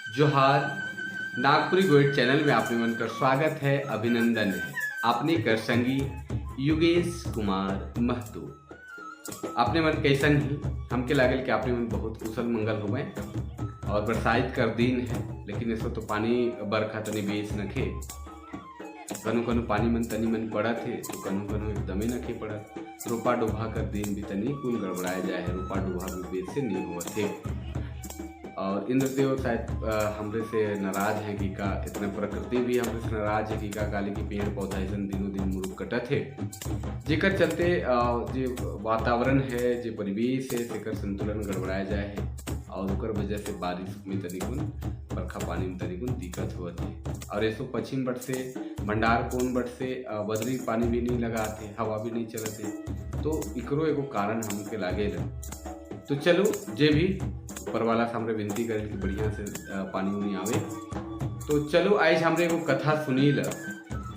जोहार। नागपुरी गोइड चैनल में आपने मन कर स्वागत है, अभिनंदन है। आपने कर संगी युगेश कुमार महतो। आपने मन कैसन ही? हमके लागल कि आपने मन बहुत कुशल मंगल होवे और बरसात कर दिन है, लेकिन ऐसा तो पानी बरखा तनी बेस नखे। कनु कनु पानी मन तनी मन पड़त है तो कनु कनु एकदमे नखे पड़त। रोपा डोभा कर दिन भी तनी कुल गड़बड़ाए जाए है, रोपा डोभा भी बेस से नहीं होवत है। और इंद्रदेव शायद हमरे से नाराज हैं कि का, इतना प्रकृति भी हमरे से नाराज है कि का, काले की पेड़ पौधा ऐसा दिनों दिन मुरुक कटत है, जेकर चलते जे वातावरण है, जे परिवेश है, तेकर संतुलन गड़बड़ाए जाए है और ओकर वजह से बारिश में तनिकुन, बरखा पानी में तनिकुन दिक्कत होवत है। और ऐसो पश्चिम बट से, भंडार कोन बट से बदरी पानी भी नहीं लगाते, हवा भी नहीं चलत है, तो इकरो एगो कारण हमके लागेला। तो चलो, जे भी ऊपर वाला से हमरे विनती करें कि बढ़िया से पानी उनी आवे। तो चलो, आज हमरे एगो कथा सुनी ल,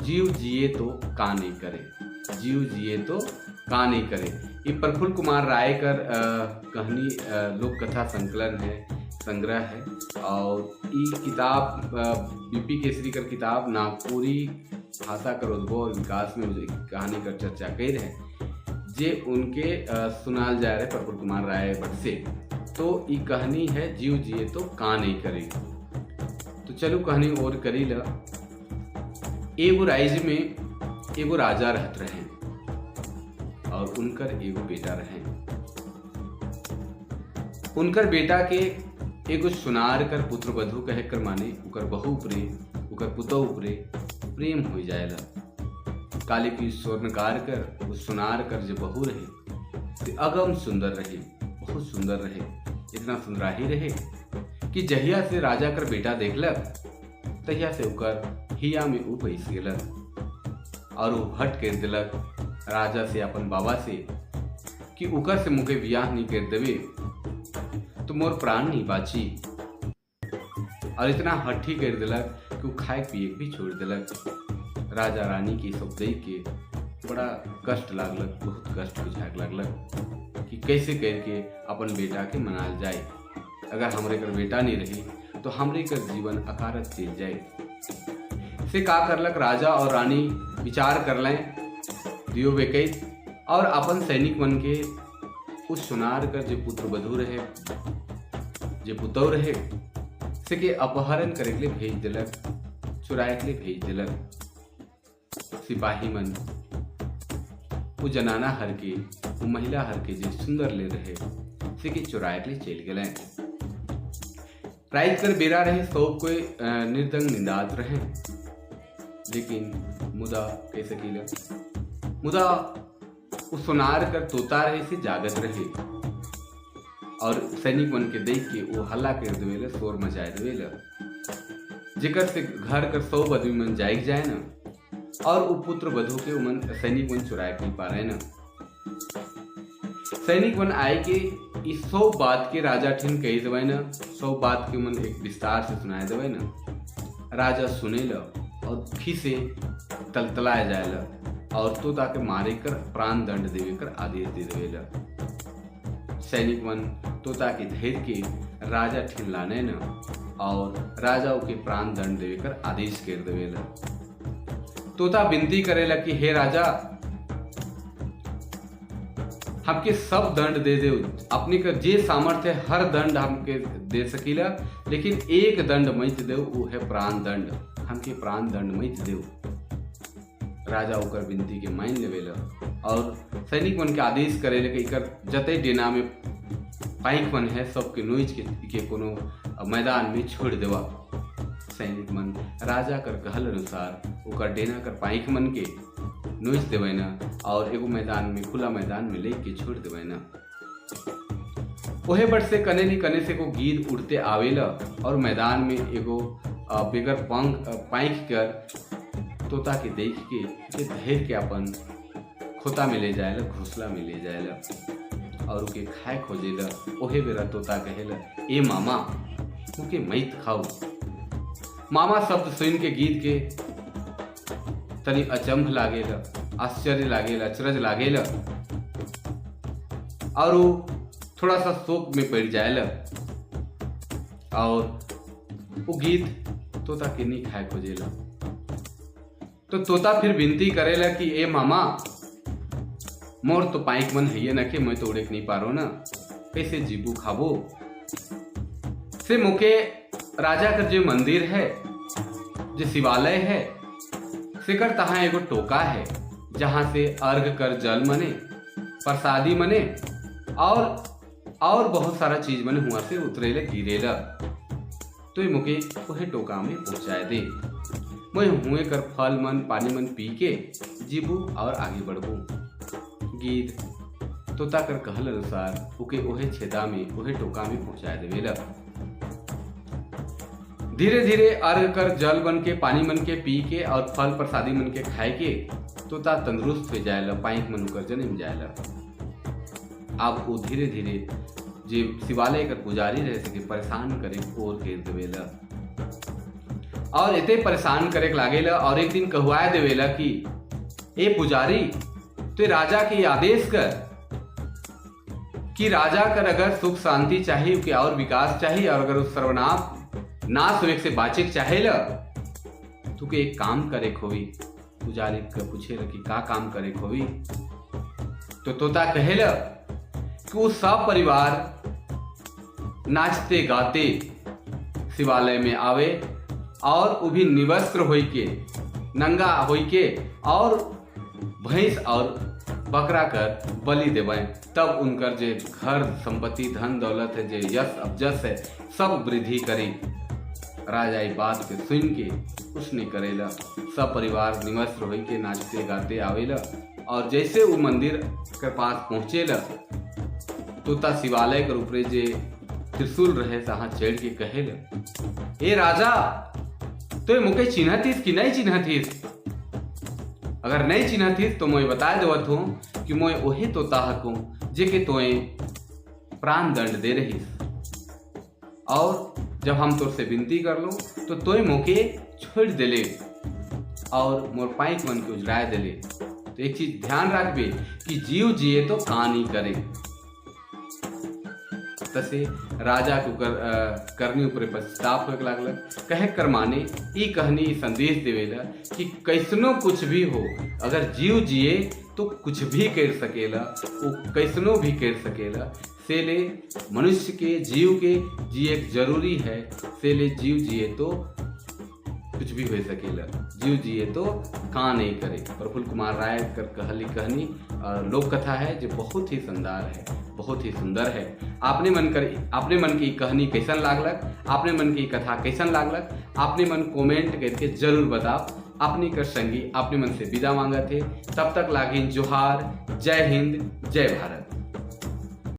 जीव जिए तो का नहीं करे, जीव जिए तो का नहीं करे। ये प्रफुल्ल कुमार राय कर कहानी लोक कथा संकलन है, संग्रह है और ये किताब बीपी केसरी कर किताब नागपुरी भाषा कर उद्भव और विकास में कहानी कर चर्चा कर है, जे उनके सुनाल जा रहे प्रफुल्ल कुमार राय भट्ट से। तो ये कहानी है जीव जिए तो का नहीं करे। तो चलो, कहानी और करी ल। एगो राज्य में एगो राजा रहत रहे और उनकर एगो बेटा रहे। उनकर बेटा के एगो सुनार कर पुत्र वधु कहे कर, माने उकर बहू उपरे, उकर पुतौ उपरे प्रेम हो जाएला। काले की स्वर्णकार कर वो सुनार कर जो बहू रहे ते अगम सुंदर रहे, बहुत सुंदर रहे। इतना सुंदराही रहे कि जहिया से राजा कर बेटा देखलक, तहिया से ओकर हिया में ऊ बैस गेलक और वो हट कर दिलक राजा से, अपन बाबा से कि ओकर से मुके बियाह नहीं कर देवे तो मोर प्राण नहीं बाची। और इतना हठी कर दिलक कि वो खाए पिए भी छोड़ दिलक। राजा रानी के सब देख के बड़ा कष्ट लागलक, बहुत कष्ट बुझाए लागलक कि कैसे करके अपन बेटा के मनाल जाए। अगर हमरे कर बेटा नहीं रही तो हमरे कर जीवन अकारत चल जाए। से का करलक, राजा और रानी विचार कर लें दियो बेकैत और अपन सैनिक मन के उस सुनार कर जे पुत्र वधु रहे, जे पुतौ रहे, से के अपहरण करे के लिए भेज दिलक, चुराए के लिए भेज दिलक। सिपाही मन वो जनाना हर के, वो महिला हर के जे सुंदर ले रहे, से के चुराए के लिए चल गए। रात कर बेरा रहे, सब कोई निर्दंग निंदात रहे, लेकिन मुदा कह सकीला मुदा वो सुनार कर तोता रहे से जागत रहे और सैनिक मन के देख के वो हल्ला कर देवेले, शोर मचाए देवेले, जेकर से घर कर 100 आदमी मन जाग जाए न और वो पुत्र वधु के मन सैनिक मन चुराए के पा रहे न। सैनिक मन आए के इस 100 बात के राजा ठिन कही देवे न, 100 बात के मन एक विस्तार से सुनाए देवे न। राजा सुने ल और खीसे तलतलाए जाए ल और तोता के मारे कर प्राण दंड देवे कर आदेश दे देवे ल। सैनिक मन तोता के धैर्य के राजा ठिन लाने न और राजा के प्राण दंड देवे कर आदेश कर देवे ल। तोता विनती करेला कि हे राजा, हमके सब दंड दे दे, अपने का जे सामर्थ्य है हर दंड हमके दे सकीला, लेकिन एक दंड मत देव, वो है प्राण दंड। हमके प्राण दंड मत देव। राजा ओकर विनती के मान लेवेला और सैनिक मन के आदेश करेले कि एकर जते डेना में पाइक मन है, सबके नोच के कोनो मैदान में छोड़ देवा। सैनिक मन राजा कर कहल अनुसार ओकर डेना कर पाइक मन के नोच देवे न और एगो मैदान में, खुला मैदान में ले के छोड़ देवे न। ओहे बट से कने नी कने से को गीद उड़ते आवेला और मैदान में एगो बेगर पंख पाइख कर तोता के देख के के धैर्य के अपन खोता में ले जाएला, घोंसला में ले जाएला और ओके खाए खोजेला। ओहे बेरा तोता कहेला, ए मामा, मुके मत खाओ। मामा शब्द सुन के गीद के तनी अचंभ लागेला, आश्चर्य लागेला, अचरज लागेला और वो थोड़ा सा शोक में पड़ जाएला और वो गिद्ध तोता के नहीं खाए खोजेला। तो तोता फिर विनती करेला कि ए मामा, मोर तो पाइक मन है न के मैं तो उड़े नहीं पारो ना, कैसे जीबू खाबो। से मोके राजा कर जो मंदिर है, जो शिवालय है, सेकर तहा एगो टोका है जहाँ से अर्घ कर जल मने, प्रसादी मने और बहुत सारा चीज मने हुआ से उतरेले गिरेला। तो ये मोके वही टोका में पहुंचाए दे, मैं हुए कर फल मन पानी मन पी के जीबू और आगे बढ़बू। गिद्ध तोता कर कहल अनुसार ओके ओहे छेदा में ओहे टोका में पहुंचाए देवेला। धीरे धीरे अर्घ कर जल बन के पानी मन के पी के और फल प्रसादी मन के खाए के तोता तंदुरुस्त हो जाएला, पाइक मन उकर जन्म जाएला। अब वो धीरे धीरे जे शिवालय कर पुजारी रहे सके परेशान करे और घेर देवेला और इतने परेशान करे लागेला और एक दिन कहवाए देवेला कि ए पुजारी, तो राजा के आदेश कर कि राजा कर अगर सुख शांति चाहिए के और विकास चाहिए और अगर उस सर्वनाश नाश होए से बाचे चाहेला तो के एक काम करे खोवी। पुजारी के पूछे कि का काम करे खोवी, तो तोता कहेला कि वो सब परिवार नाचते गाते शिवालय में आवे और वो भी निवस्त्र होई के, नंगा होई के और भैंस और बकरा कर बलि देवें, तब उनकर जे घर संपत्ति धन दौलत है, जे यश अपजस है, सब वृद्धि करी। राजा ई बात के सुन के कुछ नहीं करेला, सब परिवार निवस्त्र होई के नाचते गाते आवेला और जैसे वो मंदिर के पास पहुँचेला तोता शिवालय के ऊपरे जे त्रिशूल रहे तहाँ चढ़ के कहेला, ए राजा, तो मुके चिन्हतीस कि नहीं चिन्हतीस? अगर नहीं चिन्हतीस तो मोए बता देवत हूँ कि मोए ओहे तोता हकूँ जे के तोए प्राण दंड दे रहीस और जब हम तोर से विनती कर लो तो तोय मोके छोड़ देले और मोर पाइक मन के उजराए देले। तो एक चीज ध्यान रखबे कि जीव जिए तो का नहीं करे। तसे राजा को करनी ऊपर पश्चाताप होए लागल। कहे कर माने ई कहनी ई संदेश देवेला कि कैसनो कुछ भी हो, अगर जीव जिए तो कुछ भी कर सकेला, वो कैसनो भी कर सकेला। से ले मनुष्य के जीव के जिए जरूरी है, से ले जीव जिए तो कुछ भी हो सकेला, जीव जिए तो का नहीं करे। प्रफुल्ल कुमार राय कर कहली कहनी लोक कथा है जो बहुत ही शानदार है, बहुत ही सुंदर है। आपने मन की कहानी कैसन लागलक, आपने मन की कथा कैसन लागलक, आपने मन कमेंट करके जरूर बताओ। अपनी कर संगी अपने मन से विदा मांगा थे, तब तक लागिन जोहार, जय हिंद, जय भारत।